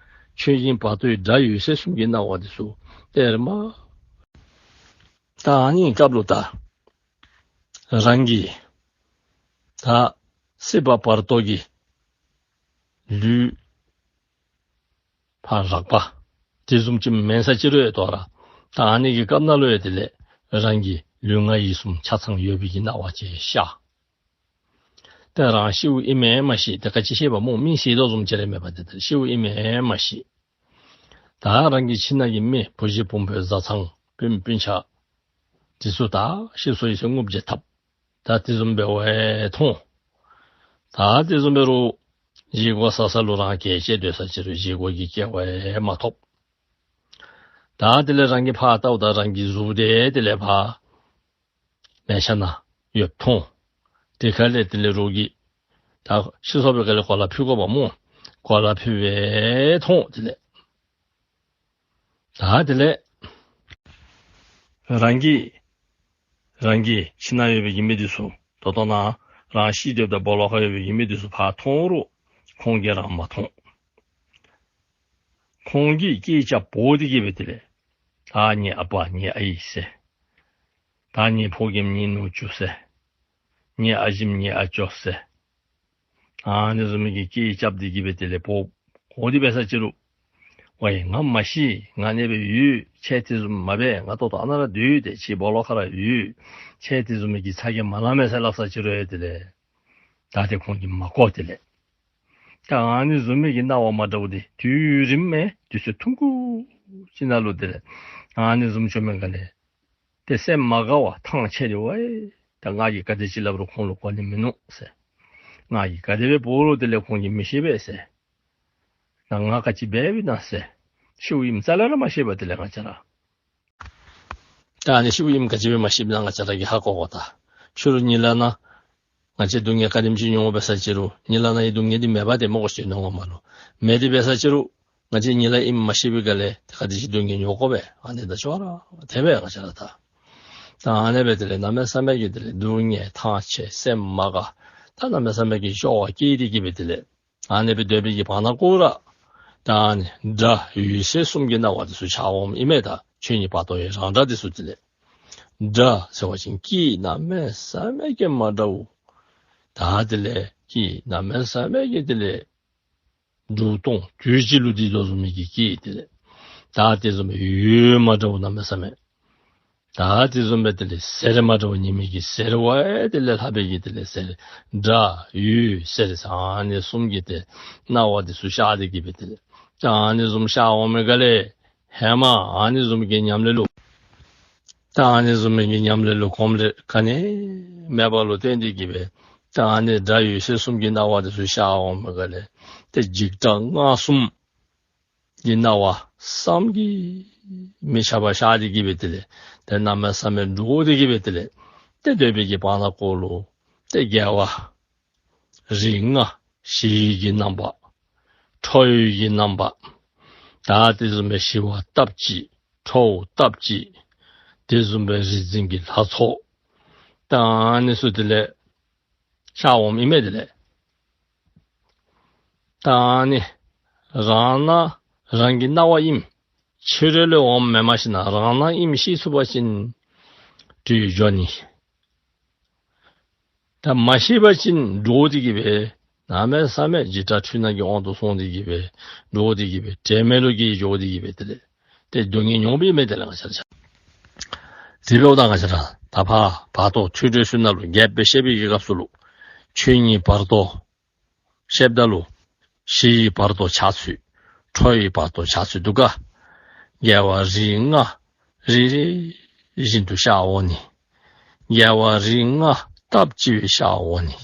ཆོས་ཉིད་བར་དོ་ཡི་སྒྲ་འོད་ཟེར་གསུམ་གྱི་སྣང་བ་འདི་ཚུ་ཏེ་རིམ་པ་ད་ཨ་ནི་སྐབས་ལུ་ད་རང་གི་ད་སྲིད་པ་བར་དོ་གི་ལུས་ཕར་རགས་པ་དེ་བཟུམ་ཅིག་མེན་ས་ཅིག་རུང་ཡང་དོ་རུང་ད་ཨ་ནི་གི་སྐབས་ནང་ལུ་ཡང་དེ་ལས་རང་གི་ལུས་ངག་ཡིད་གསུམ་ཆ་ཚང་ཡོད་པའི་གི་སྣང་བ་ཅིག་ཤར། ཏེ་རང་ཤིཝ་ཨིན་མས་མ་ཤེས། ཏེ་ག་ཅི་ཤེས་པ་སྨོ། མི་སད་དོ་བཟུམ་ཅིག་ར་མས་པ། ཏེ་ཏེ་ཤིཝ་ཨིན་མས་མ་ཤེས། ད་རང་གི་ཁྱིམ་ནང་གི་མི་བུ་གཞི་བུམོ་བུ་བཟའ་ཚང་སྤུན་སྤུན་ཆ་འདི་ཚུ་ད་ཤི་སོ་ཡི་ཟེར་རྔུབ་བྱེད་ཐབས་ད་དེ་བཟུམ་སྦེ་འབད་མཐོང་། ད་དེ་བཟུམ་འབད་རུང་བཞེས་སྒོ་བཟའ་ས་ལུ་རང་གྱལ་བཅས་སྡོད་ས་ཅིག་རུང་བཞེས་སྒོ་གི་སྐལ་བ་ཡང་མ་ཐོབ། ད་དེ་ལས་རང་གིས་ཕར་བལྟཝ་ད་རང་གི་གཟུགས་འདི་དེ་ལས་ཕར་མལ་ཆ་ནང་ཡོདཔ་མཐོང་། དེ་ཁ་ལས་དེ་ལས་རོགས་ཀྱིས་ད་ཤི་སོང་པའི་ཁ་ལས་གོ་ལ་ཕུལ་དགོ་པས་སྨོ། གོ་ལ་ཕུལ་བའི་མཐོང་། དེ་ལས་ད་དེ་ལས་རང་གི་རང་གི་ཁྱིམ་ནང་ཡོད་པའི་གི་མི་འདི་ཚུ་ད་ལྟོ་ནཱ་རང་ཤི་སྡོདཔ་ད་སྦོ་ལོགས་ཁར་ཡོད་པའི་གི་མི་འདི་ཚུ་ཕར་མཐོང་རུང་ཁོང་གིས་རང་མ་མཐོང་། ཁོང་གིས་སྐད་རྐྱབ་འབོ་སྟེ་གི་སྦེ་དེ་ལས་ད་ངེའི་ཨ་པ་ངེའི་ཨའི་ཟེར། ད་ངེའི་ཕོ་རྒནམ་ངེའི་ནུ་གཅུང་ཟེར། ངེའི་ཨ་ཞིམ་ངེའི་ཨ་ཅོག་ཟེར། ཨ་ནི་བཟུམ་མའི་གི་སྐད་རྐྱབ་སྟེ་གི་སྦེ་དེ་ལས་འབོ་འབོ་སྟེ་འབད་ས་ཅིག་རུང་ཝའི་ང་མ་ཤི། ང་ཨ་ནི་སྦེ་ཡོད། ཁྱེད་དེ་བཟུམ་མ་འབད། ང་ད་ལྟོ་ཨ་ནཱ་ར་སྡོད་དེ་ཁྱེད་སྦོ་ལོགས་ཁར་ར་ཡོད། ཁྱེད་དེ་བཟུམ་མའི་གི་ཚ་གྱང་མ་ལང་མས་ཟེར་སླབ་ས་ཅིག་རུང་ཡང་དེ་ལས་ད་དེ་ཁོང་གིས་མ་གོ། དེ་ལས་ད་ཨ་ནི་བཟུམ་མའི་གི་སྣང་བ་མ་འདྲཝ་འདི་དུས་རིངམ་མེན་དུས་ཚོད་ཐུང་ཀུ་ཅིག་ནང་ལུ་དེ་ལས་ཨ་ནི་བཟུམ་བྱུང་མི་སྒང་ལས་ཏེ་སེམས་མ་དགའ་བར་ཐང་ཆད་དེ་ཝའི་ད་ང་གིས་ག་དེ་ཅིག་སླབ་རུང་ཁོང་ལུ་གོ་ནི་མིན་ནུག་ཟེར། ང་གིས་ག་དེ་སྦེ་འབོ་རུང་དེ་ལས་ཁོང་གིས་མི་ཤེས་པས་ཟེར། ད་ང་ག་ཅི་འབདཝ་ཨིན་ན་ཟེར། ཤིཝ་ཨིནམ་རྩ་ལས་ར་མ་ཤེས་པར་དེ་ལས་ང་བཅས་ར་ད་ཨ་ནི་ཤིཝ་ཨིནམ་ག་ཅི་སྦེ་མ་ཤེསཔ་ཨིན་ན་ང་བཅས་ར་གིས་ཧ་གོ་དགོ། ད་ཕྱི་རུ་གཉིད་ལམ་ནང་ང་བཅས་སྡུག་བསྔལ་ག་དེམ་ཅིག་མྱོང་འབད་ས་ཅིག་རུང་གཉིད་ལམ་ནང་གི་སྡུག་བསྔལ་འདི་མེདཔ་འདི་མི་དགོ་ཟེར་མནོ་ངོ་མ་ལུ། མེད་དེ་འབད་ས་ཅིག་རུང་ང་བཅས་གཉིད་ལམ་ཨིནམ་མ་ཤེས་པའི་སྒང་ལས་ཏེ་ག་དེ་ཅིག་སྡུག་བསྔལ་མྱོང་དགོ་པས། ཨ་ནི་དང་ཅོག་ར་འཐདཔ་མས་ང་བཅས་ར་ད། ད་ཨ་ནི་སྦེ་དེ་ལས་གནམ་མེད་ས་མེད་ཀྱི་དེ་ལས་སྡུག་བསྔལ་ཐང་ཆད་སེམས་མ་དགའ་ད་གནམ་མེད་ས་མེད་ཀྱི་སྐྱོ་བ་སྐྱེས་ཏེ་གི་སྦེ་དེ་ལས་ཨ་ནི་སྦེ་སྡོད་པའི་གི་བར་ན་ཀོ་ར་ད་ཨ་ནི་སྒྲ་འོད་ཟེར་གསུམ་གྱི་སྣང་བ་འདི་ཚུ་འཆར་འོངམ་ཨིན་མས། ད་ཆོས་ཉིད་བར་དོ་ཡི་རང་སྒྲ་འདི་ཚུ་དེ་ལས་སྒྲ་ཟེར་བ་ཅིན་སྐད་གནམ་མེད་ས་མེད་ཀྱི་མ་འདྲཝ། ད་དེ་ལས་སྐད་གནམ་མེད་ས་མེད་ཀྱི་དེ་ལས་འབྲུག་སྟོང་དུས་གཅིག་ལུ་འདི་དོ་བཟུམ་མའི་གི་སྐད་དེ་ལས་ད་དེ་བཟུམ་སྦེ་འོད་མ་འདྲཝ་གནམ་མེད་ས་མེད། ད་དེ་བཟུམ་སྦེ་དེ་ལས་ཟེར་མ་འདྲཝ་ཉི་མའི་གི་ཟེར་ཝའི་དེ་ལས་ལྷག་པའི་གི་དེ་ལས་ཟེར་སྒྲ་འོད་ཟེར་ཟེར་ཨ་ནི་གསུམ་གྱི་དེ་སྣང་བ་འདི་ཚུ་ཤར་ཏེ་གི་སྦེ་དེ་ལས་ད་ཨ་ནི་བཟུམ་ཤར་འོང་མི་སྒང་ལས་ཧེ་མ་ཨ་ནི་བཟུམ་གྱི་ཉམས་ལེན་ལུ་ ད་ཨ་ནི་བཟུམ་མའི་གི་ཉམས་ལེན་ལུ་གོམས་ལེན་ག་ནི་མེདཔ་ལུ་བརྟེན་ཏེ་གི་སྦེ་ད་ཨ་ནི་དགྲ་འོད་ཟེར་གསུམ་གྱི་སྣང་བ་དེ་ཚུ་ཤར་འོངམ་ད་ལས་ཏེ་འཇིགས་སྐྲག་དངངས་གསུམ་གྱི་སྣང་བ་བསམ་གྱིས་མི་ཁྱབ་པ་ཤར་ཏེ་གི་སྦེ་དེ་ལས་ཏེ་གནམ་མེད་ས་མེད་འདྲོག་སྟེ་གི་སྦེ་དེ་ལས་ཏེ་སྡོད་པའི་གི་བར་ན་ཀོ་ལུ་ཏེ་རྒྱལ་བ་རིགས་ལྔ་ཞི་བའི་གི་རྣམ་པ། ཁྲོ་བའི་གི་རྣམ་པ། ད་དེ་བཟུམ་སྦེ་ཞི་བ་སྟབས་གཅིག། ཁྲོ་བོ་སྟབས་གཅིག། དེ་བཟུམ་སྦེ་རིག་འཛིན་གྱི་ལྷ་ཚོགས། ད་ཨ་ནི་ཚུ་དེ་ལས་ཤར་འོངམ་ཨིན་མས། དེ་ལས་ད་ཨ་ནི་རང་སྣང་རང་གི་སྣང་བ་ཨིནམ་ཕྱི་རོལ་ལས་འོངམ་མེན། མ་ཤེས་ན་རང་སྣང་ཨིནམ་ཤེས་ཚུགས་པ་ཅིན་འདྲོག་འགྱོ་ནི། ད་མ་ཤེས་པ་ཅིན་འདྲོག་སྟེ་གི་སྦེ་གནམ་མེད་ས་མེད་འཇིགས་སྐྲག་འཁྲུལ་སྣང་གི་དབང་དུ་སོང་སྟེ་གི་སྦེ་འདྲོག་སྟེ་གི་སྦེ་དྲན་མེད་ལུ་སྐྱེས་འགྱོ་སྟེ་གི་སྦེ་དེ་ལས་ཏེ་སྡུག་བསྔལ་མྱོང་པའི་མི་དེ་ལས་ང་བཅས་ར་ཆ། དེ་འབདཝ་ད་ང་བཅས་ར་ད་ཕར་བར་དོ་ཐོས་གྲོལ་ཚུ་ནང་ལུ་རྒྱས་པ་སྦེ་བཤད་པའི་གི་སྐབས་སུ་ལུ་ཆོས་ཉིད་བར་དོ་བཤདཔ་ད་ལུ་ཞི་བའི་བར་དོ་ཆགས་ཚུལ། ཁྲོ་བའི་བར་དོ་ཆགས་ཚུལ་འདུག་ག། རྒྱལ་བ་རིགས་ལྔ་རེ་རེ་བཞིན་དུ་ཤར་འོང་ནི། རྒྱལ་བ་རིགས་ལྔ་སྟབས་གཅིག་སྦེ་ཤར་འོང་ནི།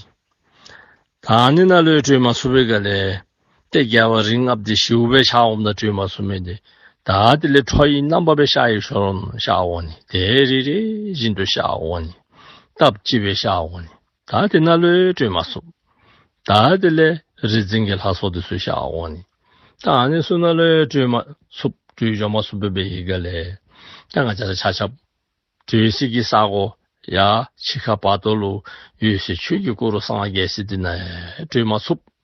ད་ཨ་ནི་ནང་ལུ་ཡང་གྲོལ་མ་ཚུགས་པའི་སྒང་ལས་ཏེ་རྒྱལ་བ་རིགས་ལྔ་འདི་ཞི་བ་སྦེ་ཤར་འོངམ་ད་གྲོལ་མ་ཚུགས་མི་འདི་ད་དེ་ལས་ཁྲོ་བོའི་རྣམ་པ་སྦེ་ཤར་ཡི་ཤོར་ཤར་འོང་ནི། དེ་རེ་རེ་བཞིན་དུ་ཤར་འོང་ནི། སྟབས་གཅིག་སྦེ་ཤར་འོང་ནི། ད་དེ་ནང་ལུ་ཡང་གྲོལ་མ་ཚུགས། ད་དེ་ལས་རིག་འཛིན་གྱི་ལྷ་ཚོགས་འདི་ཚུ་ཤར་འོང་ནི། ད་ཨ་ནི་ཚུ་ནང་ལུ་ཡང་གྲོལ་མ་ཚུགས། གྲོལ་འགྱོ་མ་ཚུགས་པའི་སྒང་ལས་ད་ང་བཅས་ར་ཆ་ཁྱབ་གྲོལ་སའི་གི་ས་གོ་ཡར་ཕྱི་ཁ་བར་དོ་ལུ་འོད་གསལ་ཆོས་ཀྱི་སྐུ་རུ་སངས་རྒྱས་ས་འདི་ནང་ཡང་གྲོལ་མ་ཚུགས།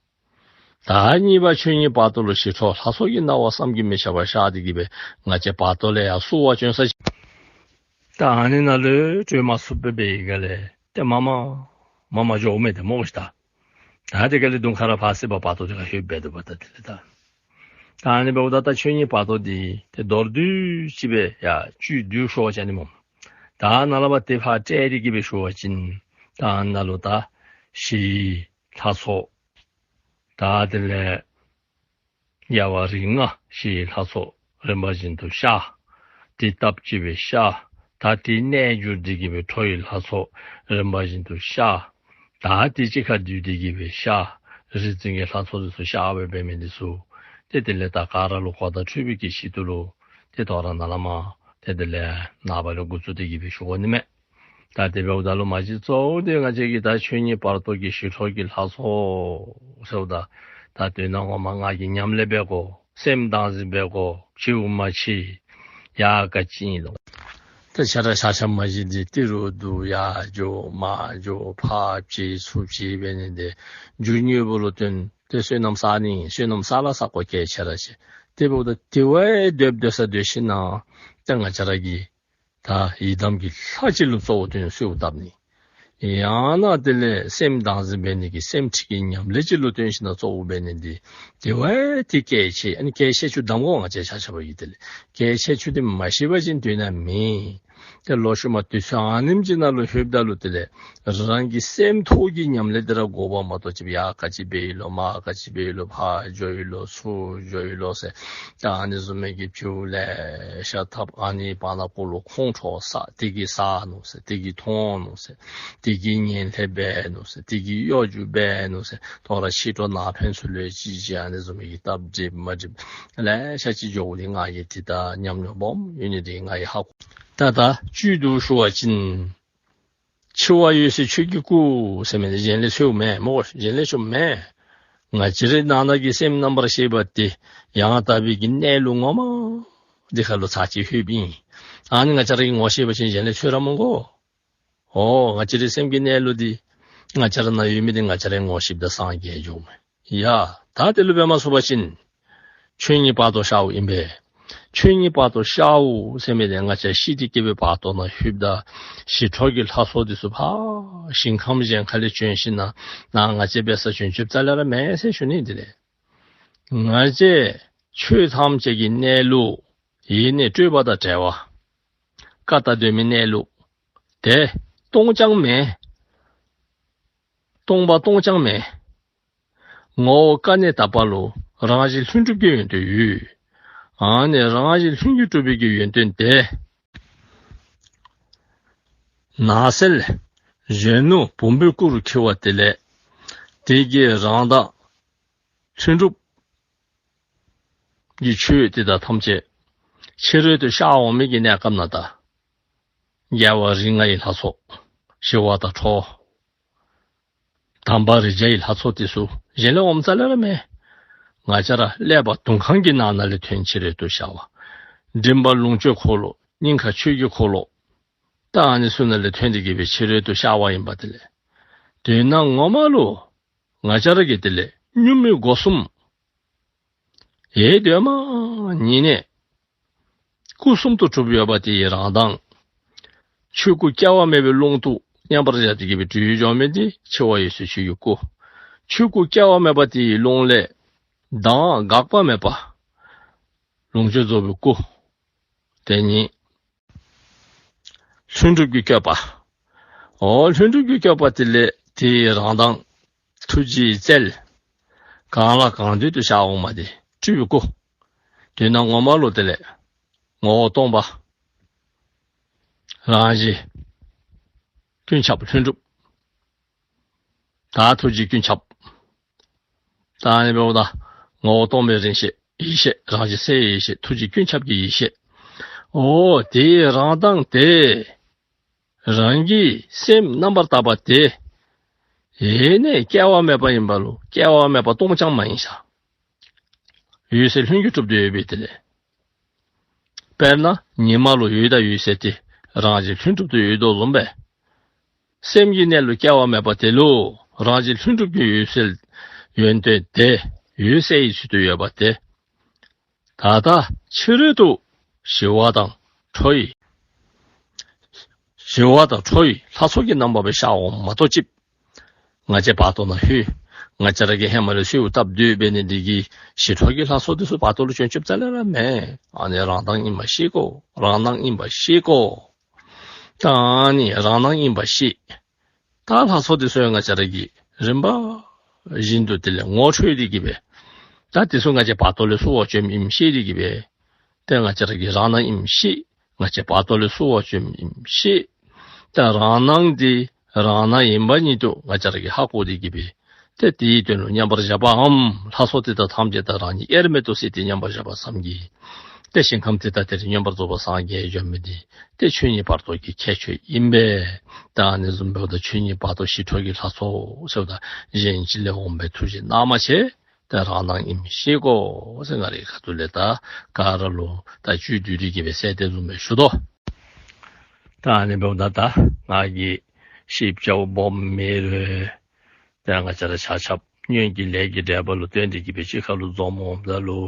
ད་གཉིས་པ་ཆོས་ཉིད་བར་དོ་ལུ་ཞི་ཁྲོ་ལྷ་ཚོགས་ཀྱི་སྣང་བ་བསམ་གྱིས་མི་ཁྱབ་པ་ཤར་ཏེ་གི་སྦེ་ང་བཅས་བར་དོ་ལས་ཡར་བསུ་བ་བྱོན་ས་ཅིག། ད་ཨ་ནི་ནང་ལུ་ཡང་གྲོལ་མ་ཚུགས་པའི་སྒང་ལས་ཏེ་མར་མར་མར་མར་འགྱོཝ་མས་ཏེ་སྨོ་ཤིག་ད། ད་དེ་སྒང་ལས་དུང་ཁ་ར་ཕར་སྲིད་པ་བར་དོ་དེ་ཁར་ལྷོདཔ་སྦེ་འདུག་པ། ད་དེ་ལས་ད་ད་ཨ་ནི་འབདཝ་ད་ད་ཆོས་ཉིད་བར་དོ་འདི་ཏེ་མདོར་བསྡུས་ཅིག་སྦེ་ཡར་བཅུད་བསྡུ་ཞུ་བ་ཅིན་ཨ་ནི་སྨོ། ད་ནཱ་ལས་ཕར་ཏེ་ཕར་བཀྲལ་ཏེ་གི་སྦེ་ཞུ་བ་ཅིན་ད་ཨ་ནཱ་ལུ་ད་ཞི་བའི་ལྷ་ཚོགས། ད་དེ་ལས་རྒྱལ་བ་རིགས་ལྔ་ཞི་བའི་ལྷ་ཚོགས་རིམ་པ་བཞིན་དུ་ཤར། དེ་སྟབས་གཅིག་སྦེ་ཤར། ད་དེ་གནས་གྱུར་ཏེ་གི་སྦེ་ཁྲོ་བོའི་ལྷ་ཚོགས་རིམ་པ་བཞིན་དུ་ཤར། ད་དེ་གཅིག་ཁར་འདུས་ཏེ་གི་སྦེ་ཤར། རིག་འཛིན་གྱི་ལྷ་ཚོགས་འདི་ཚུ་ཤར་སྦེ་འབད་མི་འདི་ཚུ་ཏེ་དེ་ལས་ད་ག་ར་ལུ་གོ་བརྡ་འཕྲོད་པའི་གི་ཆེད་དུ་ལུ་ཏེ་དོ་རུང་ནཱ་ལས་མར་ཏེ་དེ་ལས་ནངས་པ་ལས་འགོ་བཙུགས་ཏེ་གི་སྦེ་ཞུ་དགོ་ནི་མས། ད་དེ་འབདཝ་ད་ལུ་མ་གཞི་གཙོ་བོ་འདི་ང་བཅས་ཀྱི་ད་ཆོས་ཉིད་བར་དོ་གི་ཞི་ཁྲོ་གི་ལྷ་ཚོགས་ཟེརཝ་ད་ད་དོན་ངོ་མ་ང་གིས་ཉམས་ལེན་འབད་དགོ། སེམས་བདག་འཛིན་འབད་དགོ། ཕྱིའུ་མ་ཕྱི་ཡ་ག་ཅི་ཨིན་ལོ། ད་ཆ་ར་ཆ་ཆ་མ་གཞི་འདི་ཏི་རུ་འདུག། ཡར་འགྱོ་མར་འགྱོ་ཕར་ཕྱི་ཚུར་ཕྱི་འབད་ནི་འདི་རྒྱུ་དངོས་པོ་ལུ་བརྟེན་ཏེ་བསོད་ནམས་བསག་ནི། བསོད་ནམས་བསག་ལ་བསག་དགོ། གལ་ཆེ་ར་ཆེ། དེ་འབདཝ་ད་དེ་བ་སྡོད་སྡོད་ས་སྡོད་ཞིན་ན་ད་ང་བཅས་ར་གིས་ད་ཡི་དམ་གྱི་ལྷ་ཅིག་ལུ་གཙོ་བོ་བཏོན་གསོལཝ་བཏབ་ནི། ཡང་ན་དེ་ལས་སེམས་བདག་འཛིན་འབད་ནི་གི་སེམས་ཁྲིད་ཀྱི་ཉམས་ལེན་ཅིག་ལུ་བཏོན་ཞིན་ན་གཙོ་བོ་འབད་ནི་འདི་དེ་བ་དེ་གལ་ཆེ། ཨ་ནི་གལ་ཆེ་ཆུ་དམ་གོ་ང་བཅས་ཆ་ཁྱབ་ཀྱིས། དེ་ལས་གལ་ཆེ་ཆུ་དེ་མ་ཤེས་པ་ཅིན་དོན་དག་མེད། ཏེ་ལོག་ཤུལ་མ་དུས་ཚོད་ཨ་ནེམ་ཅིག་ནང་ལུ་ལྷོདཔ་ད་ལུ་དེ་ལས་རང་གི་སེམས་ཐོག་གི་ཉམས་ལེན་དེ་ར་དགོཔ་མ་གཏོགས་ཅིག་ཡར་ག་ཅི་འབད་ཡི་ལོ་མར་ག་ཅི་འབད་ཡི་ལོ་ཕར་འགྱོ་ཡི་ལོ་ཚུར་འགྱོ་ཡི་ལོ་ཟེར། ད་ཨ་ནི་བཟུམ་མའི་གི་བྱ་བ་ལེ་ཤ་འཐབ། ཨ་ནི་བར་ན་ཀོ་ལུ་ཁོང་ཁྲོ་ཟ། དེ་གིས་ཟ་ནུག་ཟེར། དེ་གིས་མཐོང་ནུག་ཟེར། དེ་གིས་ངན་ལྷད་འབད་ནུག་ཟེར། དེ་གིས་གཡོ་སྒྱུ་འབད་ནུག་ཟེར། དོ་རུང་ཕྱི་དྲོ་ནང་ཕན་ཚུན་ལུ་ཅིག་ཅིག་ཨ་ནི་བཟུམ་མའི་གི་སྟབས་འགྲིག་མ་འགྲིག་ལེ་ཤ་ཅིག་འགྱོཝ་འདི་ང་གིས་དེ་ད་ཉམས་མྱོང་སྦོམ་ཡོད་ནི་འདི་ང་གིས་ཧ་གོ། ད་ད་བཅུད་བསྡུ་ཞུ་བ་ཅིན་འཆི་བ་འོད་གསལ་ཆོས་ཀྱི་སྐུ་ཟེར་མི་འདི་གཞན་ལས་འཚོལཝ་མེན་སྨོ། གཞན་ལས་འཚོལཝ་མེན། ང་བཅས་རའི་ནང་ན་གི་སེམས་རྣམ་པར་ཤེས་པ་དེ་ཡང་དག་པའི་གི་གནས་ལུགས་ངོ་མ་འདི་ཁ་ལུ་ཚར་གཅིག་ལྷོདཔ་ཨིན། ཨ་ནི་ང་བཅས་ར་གིས་ངོ་ཤེས་པ་ཅིན་གཞན་ལས་འཚོལ་ར་མི་དགོ། འོ་ང་བཅས་རའི་སེམས་ཀྱི་གནས་ལུགས་འདི་ང་བཅས་ར་ནང་ཡོད་མི་འདི་ང་བཅས་ར་ངོ་ཤེསཔ་ད་སངས་རྒྱས་འགྱོཝ་མས། ཡ་ད་དེ་ལུ་འབད་མ་ཚུགས་པ་ཅིན་ཆོས་ཉིད་བར་དོ་ཤརཝ་ཨིན་པས། ཆོས་ཉིད་བར་དོ་ཤརཝ་ཟེར་མི་འདི་ང་བཅས་ཤི་སྟེ་སྐྱེ་བའི་བར་དོ་ནང་ལྷོདཔ་ད་ཞི་ཁྲོ་གི་ལྷ་ཚོགས་འདི་ཚུ་ཕར་ཞིང་ཁམས་གཞན་ཁ་ལས་བྱོན་ཞིན་ན་ནཱ་ང་བཅས་འབད་སར་བྱོན་བྱོནམ་རྩ་ལས་ར་མེད་ཟེར་ཞུ་ནི། དེ་ལས་ང་བཅས་ཆོས་ཐམས་ཅད་ཀྱི་གནས་ལུགས་ཡེ་ནས་སྤྲོས་པ་དང་བྲལ་བ་ཀ་དག་གདོད་མའི་གནས་ལུགས་དེ་སྟོང་རྐྱང་མེན། སྟོང་པ་སྟོང་རྐྱང་མེན། ངོ་བོ་ཀ་ནས་དག་པ་ལུ་རང་བཞིན་ལྷུན་གྲུབ་ཀྱི་ཡོན་ཏན་ཡོད། ཨ་ནི་རང་བཞིན་ལྷུན་གྱིས་གྲུབ་པའི་གི་ཡོན་ཏན་དེ་ ནགས་ཚལ་གཞོན་ནུ་བུམ་པའི་སྐུ་རུ་འཁྱིལ་བ་དེ་ལས་དེ་གི་རང་མདངས་ལྷུན་གྲུབ་ཀྱི་ཆོས་དེ་དག་ཐམས་ཅད་ཕྱི་རོལ་དུ་ཤར་འོང་མི་གི་གནས་སྐབས་ན་ད་རྒྱལ་བ་རིགས་ལྔ་ཡི་ལྷ་ཚོགས་ཞི་བ་དང་ཁྲོ་དམ་པ་རིགས་བརྒྱ་ཡི་ལྷ་ཚོགས་དེ་ཚུ་གཞན་ལས་འོངམ་རྩ་ལས་ར་མེན། ང་བཅས་ར་ཀླད་པ་དུང་ཁང་གི་ནང་ན་ལས་ཐོན་ཕྱི་རོལ་དུ་ཤར་བ། མགྲིན་པ་ལོངས་སྤྱོད་འཁོར་ལོ་སྙིང་ཁ་ཆོས་ཀྱི་འཁོར་ལོ། ད་ཨ་ནི་ཚུ་ནང་ལས་ཐོན་ཏེ་གི་སྦེ་ཕྱི་རོལ་དུ་ཤར་བ་ཨིན་པ་དེ་ལས། དོན་ངོ་མ་ལུ་ང་བཅས་ར་གི་དེ་ལས་གཉུག་མའི་སྒོ་གསུམ་ཡེ་གདོད་མ་ཉིད་ནས་སྐུ་གསུམ་དུ་གྲུབ་ཡོད་པ་དེ་ཡི་རང་མདངས། ཆོས་སྐུ་སྐྱེ་བ་མེད་པའི་ཀློང་དུ་མཉམ་པར་བཞག་སྟེ་གི་སྦེ་གྲོལ་འགྱོ་མི་དེ་འཆི་བ་འོད་གསལ་ཆོས་ཀྱི་སྐུ། ཆོས་སྐུ་སྐྱེ་བ་མེད་པ་དེ་ཡི་ཀློང་ལས་གདངས་འགག་པ་མེད་པ་ལོངས་སྤྱོད་རྫོགས་པའི་སྐུ། དེ་ཉིད་ལྷུན་གྲུབ་ཀྱི་བཀོད་པ། འོ་ལྷུན་གྲུབ་ཀྱི་བཀོད་པ་དེ་ལས་དེའི་རང་མདངས་ཐུགས་རྗེའི་རྩལ་གང་ལ་གང་འདུལ་དུ་ཤར་འོང་མ་དེ་སྤྲུལ་པའི་སྐུ། དོན་ངོ་མ་ལུ་དེ་ལས་ངོ་བོ་སྟོང་པ་རང་བཞིན་ཀུན་ཁྱབ་ལྷུན་གྲུབ། ད་ཐུགས་རྗེ་ཀུན་ཁྱབ། ད་ཨ་ནི་འབདཝ་ད་ངོ་བོ་སྟོང་པའི་རིང་ཤེས་ཡེ་ཤེས་རང་བཞིན་གསལ་ཡེ་ཤེས་ཐུགས་རྗེ་ཀུན་ཁྱབ་ཀྱི་ཡེ་ཤེས། འོ་དེའི་རང་མདངས་དེ་རང་གི་སེམས་རྣམ་པར་དག་པ་དེ་ཡེ་ནས་སྐྱེ་བ་མེད་པ་ཨིན་པ་ལུ་སྐྱེ་བ་མེད་པ་སྟོང་རྐྱང་མ་ཡིན་ཤག་འོད་གསལ་ལྷུན་གྱིས་གྲུབ་སྟེ་ཡོད་པའི་དེ་ལས། དཔེར་ན་ཉི་མ་ལུ་འོད་དང་འོད་ཟེར་དེ་རང་བཞིན་ལྷུན་གྲུབ་ཏུ་ཡོད་དོ་བཟུམ་སྦེ། སེམས་ཀྱི་གནས་ལུགས་སྐྱེ་བ་མེད་པ་དེ་ལུ་རང་བཞིན་ལྷུན་གྲུབ་ཀྱི་འོད་གསལ་ཡོན་ཏན་དེ་འོད་གསལ་ཡི་ཚུལ་དུ་ཡོད་པ་དེ། ད་ལྟ་ཕྱི་རོལ་དུ་ཞི་བ་དང་ཁྲོ་ཡི་ཞི་བ་དང་ཁྲོ་ཡི་ལྷ་ཚོགས་ཀྱི་རྣམ་པ་སྦེ་ཤར་འོངམ་མ་གཏོགས་ཅིག་ང་བཅས་བར་དོ་ན་ལྷོད། ང་བཅས་ར་གིས་ཧེ་མ་ལས་གསོལཝ་བཏབ་སྡོད་པའི་ནི་འདི་གི་ཞི་ཁྲོ་གི་ལྷ་ཚོགས་འདི་ཚུ་བར་དོ་ལུ་བྱོན་བྱོནམ་རྩ་ལས་ར་མེན། ཨ་ནི་རང་མདངས་ཨིན་པ་ཤེས་དགོ། རང་སྣང་ཨིན་པ་ཤེས་དགོ། ད་ཨ་ནི་རང་སྣང་ཨིན་པ་ཤེས། ད་ལྷ་ཚོགས་འདི་ཚུ་ཡང་ང་བཅས་ར་གིས་རིམ་པ་བཞིན་དུ་དེ་ལས་ངོ་འཕྲོད་དེ་གི་སྦེ། ད་འདི་ཚུ་ང་བཅས་བར་དོ་ལས་བསུ་བར་བྱོནམ་ཨིནམ་ཤེས་དེ་གི་སྦེ། ཏེ་ང་བཅས་ར་གི་རང་སྣང་ཨིནམ་ཤེས། ང་བཅས་བར་དོ་ལས་བསུ་བར་བྱོནམ་ཨིནམ་ཤེས། ད་རང་སྣང་འདི་རང་སྣང་ཨིན་པ་ཉིད་དུ་ང་བཅས་ར་གིས་ཧ་གོ་སྟེ་གི་སྦེ། ཏེ་དེའི་དོན་ལུ་མཉམ་པར་བཞག་པའམ་ལྷ་ཚོགས་དེ་དག་ཐམས་ཅད་དང་རང་ཉིད་དབྱེར་མེད་དུ་བསྲེས་ཏེ་མཉམ་པར་བཞག་པ་ཙམ་གྱིས། ཏེ་ཞིང་ཁམས་དེ་དག་དེར་མངོན་པར་རྫོགས་པར་སངས་རྒྱས་འགྱོ་མི་འདི་ཏེ་ཆོས་ཉིད་བར་དོ་གི་ཁྱད་ཆོས་ཨིན་པས། ད་ཨ་ནི་བཟུམ་འབདཝ་ད་ཆོས་ཉིད་བར་དོ་ཞི་ཁྲོ་གི་ལྷ་ཚོགས་ཟེརཝ་ད་གཞན་ཅིག་ལས་འོང་བའི་ཐུགས་རྗེ་སྣང་མ་བྱེད། ད་རང་སྣང་ཨིནམ་ཤེས་དགོ་ཟེར་ང་རའི་ཁ་ཐུག་ལས་ད་ག་ར་ལུ་ད་བཅུད་བསྡུས་ཏེ་གི་སྦེ་གསལ་ཏེ་བཟུམ་སྦེ་ཞུ་དོ། ད་ཨ་ནི་འབདཝ་ད་ད་ང་གིས་ཞིབ་ཆ་སྦོམ་མེད་རུང་ད་ང་བཅས་ར་ཆ་ཁྱབ་སྔོན་གྱི་ལས་ཀྱི་འབྲས་བུ་ལུ་བརྟེན་ཏེ་གི་སྦེ་གཅིག་ཁར་ལུ་འཛོམས་འོངམ་ད་ལུ་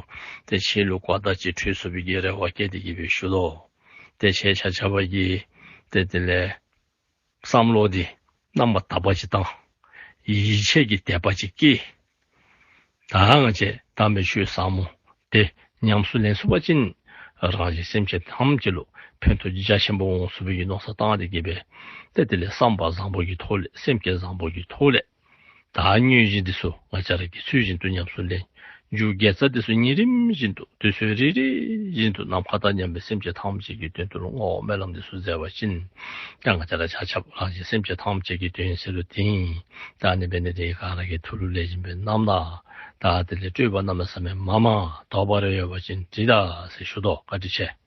ཏེ་ཕྱི་ལུ་གོ་བརྡ་ཅིག་འཕྲོད་ཚུགས་པའི་གི་རེ་བ་བསྐྱེད་དེ་གི་སྦེ་ཞུ་དོ། ཏེ་ཁྱེད་ཆ་ཁྱབ་ཀྱིས་ཏེ་དེ་ལས་བསམ་བློ་འདི་རྣམ་པར་དག་པ་ཅིག་བཏང་། ཡིད་ཆེས་ཀྱི་དད་པ་ཅིག་བསྐྱེད། ད་ང་བཅས་དམ་པའི་ཆོས་ཟབ་མོ་དེ་ཉམས་སུ་ལེན་ཚུགས་པ་ཅིན་རང་གཞན་སེམས་ཅན་ཐམས་ཅད་ལུ་ཕན་ཐོགས་རྒྱ་ཆེན་པོ་འོང་ཚུགས་པའི་གི་མནོ་བསམ་བཏང་སྟེ་གི་སྦེ་ཏེ་དེ་ལས་བསམ་པ་བཟང་པོ་གི་ཐོག་ལས་སེམས་བསྐྱེད་བཟང་པོ་གི་ཐོག་ལས་ད་དངོས་གཞི་འདི་ཚུ་ང་བཅས་ར་གིས་ཚུལ་བཞིན་དུ་ཉམས་སུ་ལེན། རྒྱུ་དགེ་རྩ་འདི་ཚུ་ཉིན་རིམ་བཞིན་དུ་དུས་ཚོད་རེ་རེ་བཞིན་དུ་ནམ་མཁའ་དང་མཉམ་པའི་སེམས་ཅན་ཐམས་ཅད་ཀྱི་དོན་དུ་ལུ་བསྔོ་བ་སྨོན་ལམ་འདི་ཚུ་མཛད་པ་ཅིན་ད་ང་བཅས་ར་ཆ་ཁྱབ་རང་གཞན་སེམས་ཅན་ཐམས་ཅད་ཀྱི་དོན་ཟེར་རུང་དེ་ཨིན། ད་ཨ་ནི་འབད་ནི་དེ་གིས་ག་ར་གི་ཐུགས་ལུ་ལེགས་ཤོམ་སྦེ་བསྣམས་ད། ད་དེ་ལས་སྤྲོས་པ་གནམ་མེད་ས་མེད་མ་མང་དོགས་པ་རེ་ཡོད་པ་ཅིན་དྲིས་ད་ཟེར་ཞུ་དོ། བཀའ་དྲིན་ཆེ།